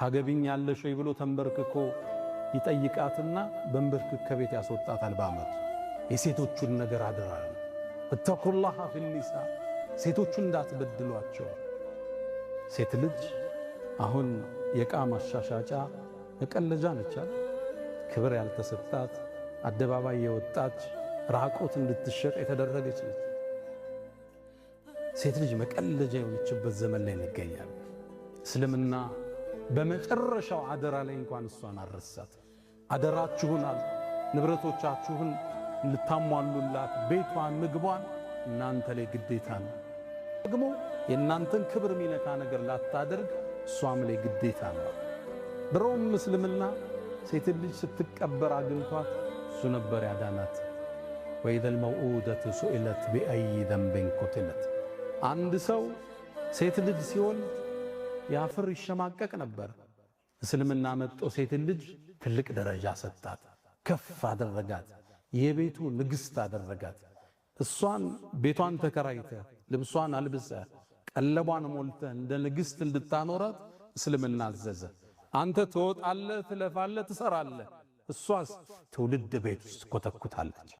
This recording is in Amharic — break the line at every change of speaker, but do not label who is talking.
ታገቢኛለሽ ወይ ብሎ ተንበርክኮ ይጠይቃትና በንበርክክ ከቤት ያስወጣታል። በአመቱ የሴቶቹን ነገር አደራ፣ اتقوا الله في النساء፣ ሴቶቹን እንዳትበድሏቸው። ሴት ልጅ አሁን የዕቃ ማሻሻጫ መቀለጃ ነች። ክብር ያልተሰጣት፣ አደባባይ የወጣች፣ ራቆት እንድትሸጥ የተደረገች ነች። ሴት ልጅ መቀለጃ የሆነችበት ዘመን ላይ እንገኛለን። እስልምና በመጨረሻው አደራ ላይ እንኳን እሷን አልረሳት። አደራችሁናል፣ ንብረቶቻችሁን ልታሟሉላት፣ ቤቷን፣ ምግቧን እናንተ ላይ ግዴታ ነው። ደግሞ የእናንተን ክብር የሚነካ ነገር ላታደርግ እሷም ላይ ግዴታ ነው። ድሮም እስልምና ሴት ልጅ ስትቀበር አግኝቷት እሱ ነበር ያዳናት። وإذا الموءودة سئلت بأي ذنب قتلت። አንድ ሰው ሴት ልጅ ሲወልድ ያፍር ይሸማቀቅ ነበር። እስልምና መጥቶ ሴት ልጅ ትልቅ ደረጃ ሰጣት፣ ከፍ አደረጋት፣ የቤቱ ንግስት አደረጋት። እሷን ቤቷን ተከራይተህ፣ ልብሷን አልብሰህ፣ ቀለቧን ሞልተህ እንደ ንግስት እንድታኖራት እስልምና አዘዘ። አንተ ትወጣለህ፣ ትለፋለህ፣ ትሰራለህ። እሷስ ትውልድ ቤት ውስጥ ኮተኩታለች።